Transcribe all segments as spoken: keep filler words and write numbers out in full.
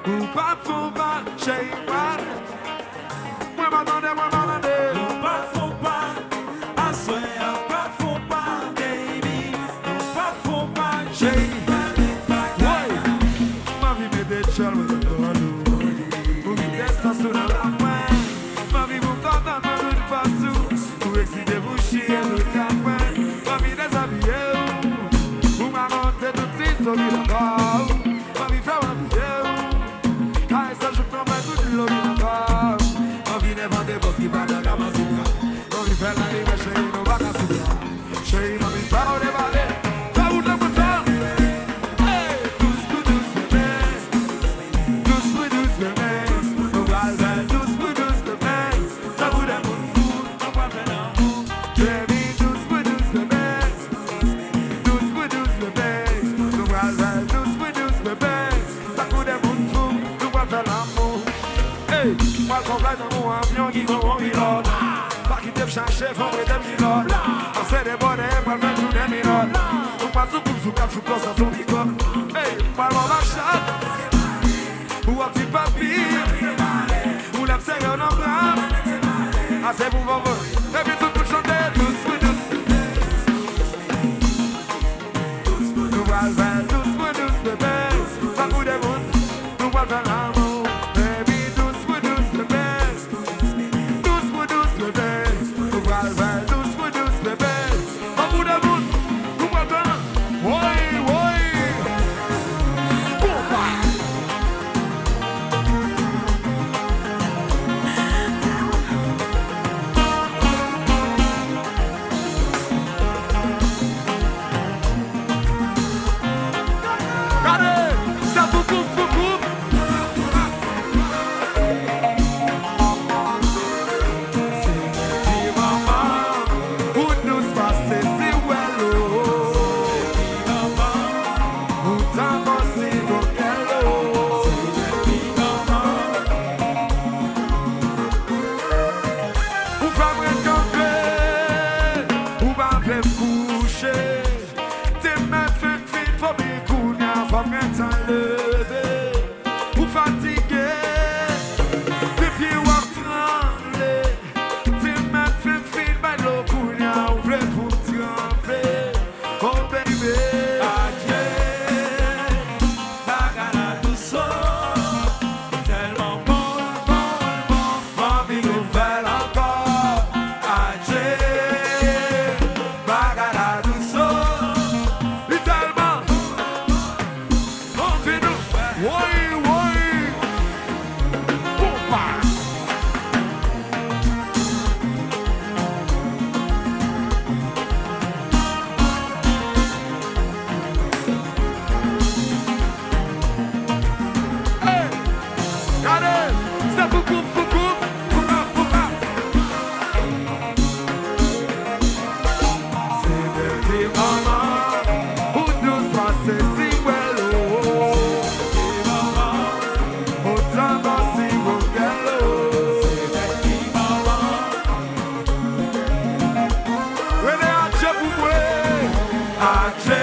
Ou pa fon pa, cheri, pa. Mwen pa tande, mwen pa tande. Ou pa fon pa, aswè a pa fon pa, baby. Ou pa fon pa, cheri. Woy! M anvi mete tchòl mwen nan kò nou. Pou kite sans ou nan lav mwen. M anvi pou kontan nan tout fòs ou. Pou eksite, pou chire tout kafwen. M anvi dezabiye w. Pou m rakonte tout ti souvni nan kò w. M anvi fè w abiye w. Karese jouk nan fè tout lobi nan kò w. M anvi envante pòz ki pa nan Kamasutra. M anvi fè lalimyè, cheri, nou pa ka sou la. Cheri, m anvi fè w devale. Fè wout lan pou fè. Hey! Dous pou dous, bebe. Dous pou dous, bebe. Nou pral fè dous pou dous, bebe. Tankou de moun fou, nou pral fè lanmou. Baby, dous pou dous, bebe. Dous pou dous, bebe. Nou pral fè dous pou dous, bebe. Tankou de moun fou, nou pral fè lanmou. Ey, m pral fè w fly tankou yon avyon ki gon bon pilòt. Pa kite m chache, fò m rete m kilòt. Pase de bò dèyè, m pral fè l tounen minòt. Nou pral sou koup sou kap, sou klòs, sou pikòp. Ey, m pral ba w machat. Ou ap di papi, ou lè m sere w nan bra m. Ase pou fò fò. Epi tout moun chante dous pou dous. Nou pral fè dous pou dous, bebe. Tankou de moun, nou pral fè lanmou. Baby, dous pou dous, bebe. Dous pou dous, bebe. Nou pral fè dous pou dous, bebe. Tankou de moun, nou pral fè lanmou. Woy, woy. Konpa. Gade, se pou koup, pou koup. Se ti manman, ou dous pase siwèl o. Ou tankou sitwon kèl o. Ou fè m ret kanpe, ou pa vle m kouche. Demen fin fin, fò m kounye a, fò m gentan leve. Ou fatige, depi w ap tranble. Demen fin fin, bay dlo kounye a, ou vle pou m tranpe. Oh baby. Adye, bagay la dous o. Tèlman bon, bon, bon. M anvi nou fè l ankò. Adje, bagay la dous o. Li tèlman anvi nou fè. Woy, woy. Konpa. Hey! Gade, se pou koup, pou koup, pou kap, pou kap. Se bèl ti manman, ou dous pase siwèl o. Ou tankou sitwon kèl o. Rele Adje pou mwen. Adje.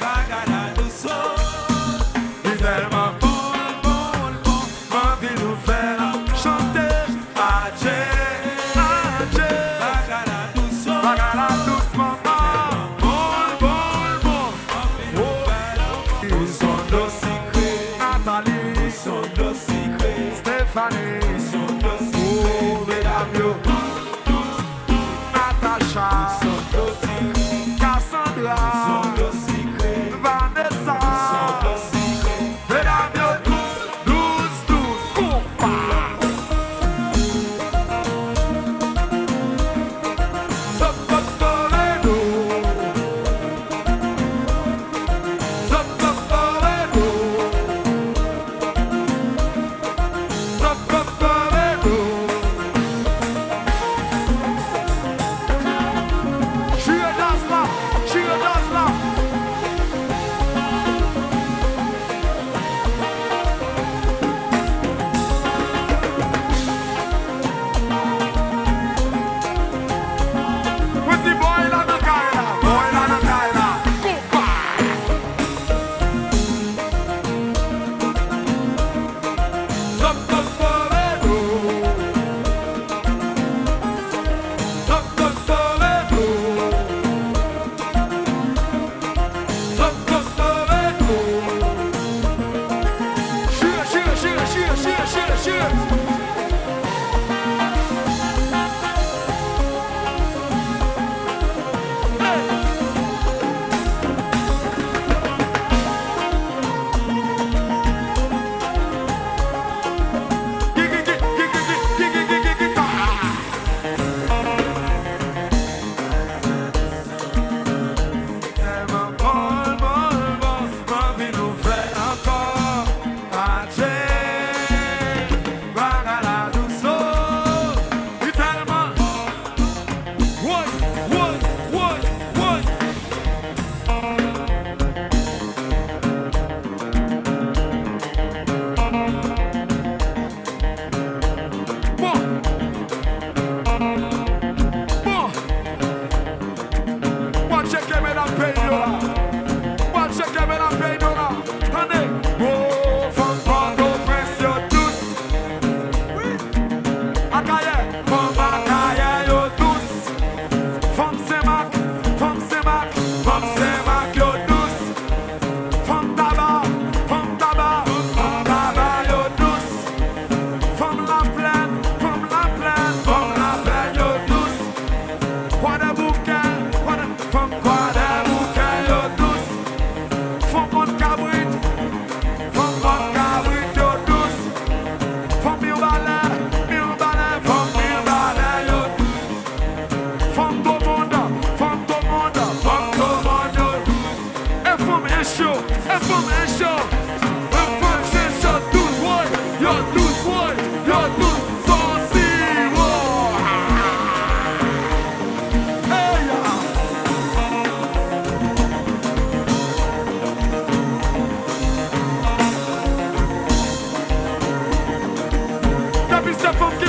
Bagay la dous o. Li tèlman bon, bon, bon. M anvi nou fè l chante. Adje, adje. Bagay la dous o. Bagay la dous, manman. Bon, bon, bon. M anvi nou fè l. Ou se yon dlo sikre. Nathalie. Ou se yon dlo sikre. Stéphanie. Ou se yon dlo sikre. Oh, medam yo. Natacha, Cassandra, Vanessa, medam yo dous, dous, dous, konpa. Zòt poko rele nou. Zòt poko rele nou. Zòt poko rele nou.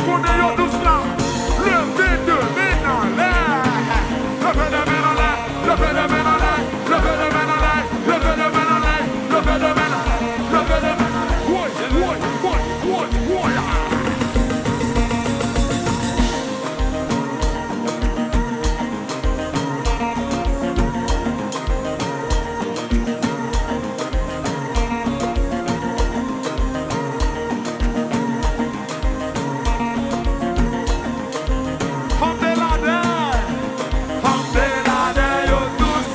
Konnen yo dous la. Leve de men anlè. Leve de men anlè. Leve de men anlè. Leve de men anlè. Leve de men anlè. Leve de men anlè. Leve de men anlè. Woy, woy, woy, woy, woy. Fanm Beladè, fanm Beladè yo dous.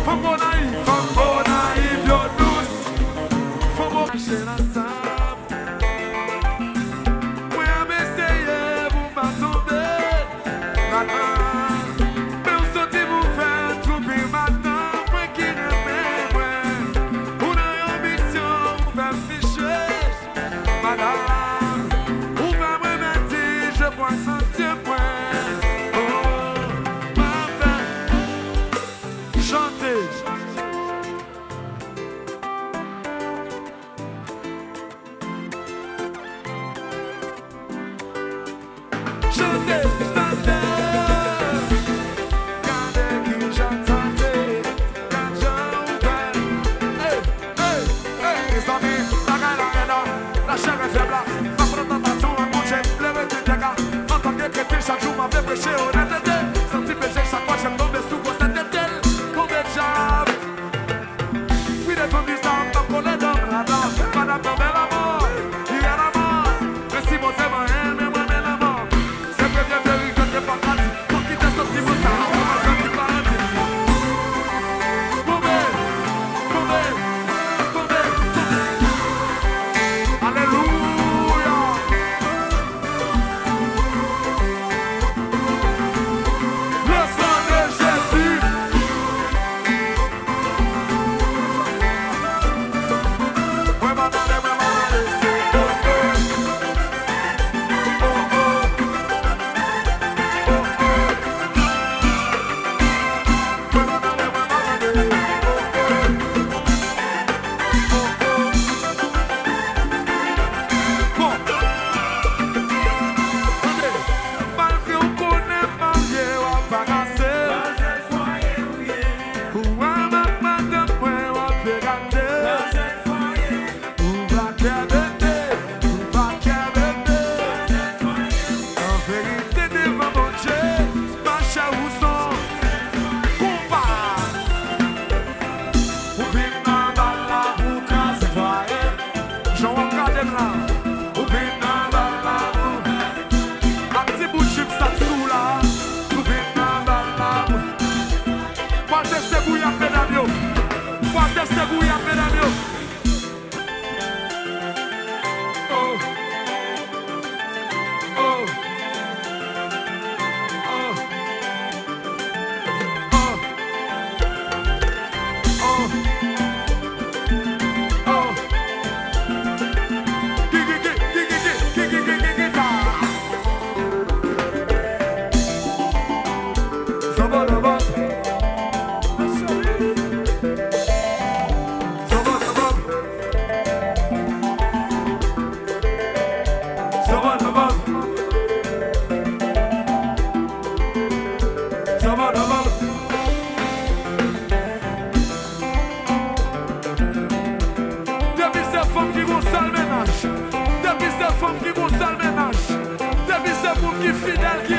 Fanm Gonayiv, fanm Gonayiv yo dous. Fanm o- mache ansanm. Mwen ap eseye pou m pa tonbe ladan. Men w soti pou fè twoupi madanm mwen ki renmen mwen. Ou nan yon misyon pou fè m fiche. Madanm, ou pa mwen mèt di je pwan santi mwen. Oh, m ap fè chante. Chante, chante. Gade kijan m santi, gad jan ou fè. Hey, hey, hey. Mezanmi, bagay la rèd, la chè rèd fèb la. M ap pran tantasyon ak Bondye, m leve tout dega. Antanke kretin, chak jou m ap preche onètete. Santi peche chak fwa je m tonbe sou gwosèt tete l. Tonbe djab. Fwi de fanmi sa, m p ap kole dan m ladan. Madanm nan bèl amò, li rèd amò. Men si Bondye mwen renmen mwen, men lanmò. Se premye verite ke papa di. Fòk kite soti pou sa, sa pa grandi pa randi. Tonbe, tonbe, tonbe, tonbe. Alelouya. Le sang de Jésus. Mwen pa tande, mwen pa tande, se oh, oh. Oh, oh. Oh, oh. Mwen pa tande, mwen pa tande. Oh, oh. Bon. Tande. Malgre w konnen marye w ap bagase. Ou wè m ak madanm mwen w ap pegate. Ou pa kè bebe, ou pa kè bebe. An verite devan Bondye, machè ou son konpa. Ou vin anba la pou kraze fwaye. Jan w ap gade m la, ou vin anba la pou. Ak ti bout jip sa k sou w la, ou vin anba la pou. Pral teste gouyad medam yo. Pral teste gouyad medam yo. Oh. Oh. Oh. Oh. Oh. Oh. Ki, ki, ki, ki, ki, ki, ki, ki, ki, ki, ki, ta. Zanba, zanba. Zanba, zanba. Zanba, zanba. Zanba, zanba. Depi se fanm ki gon sèl mennaj, depi se fanm ki gon sèl mennaj, depi se moun ki fidèl ki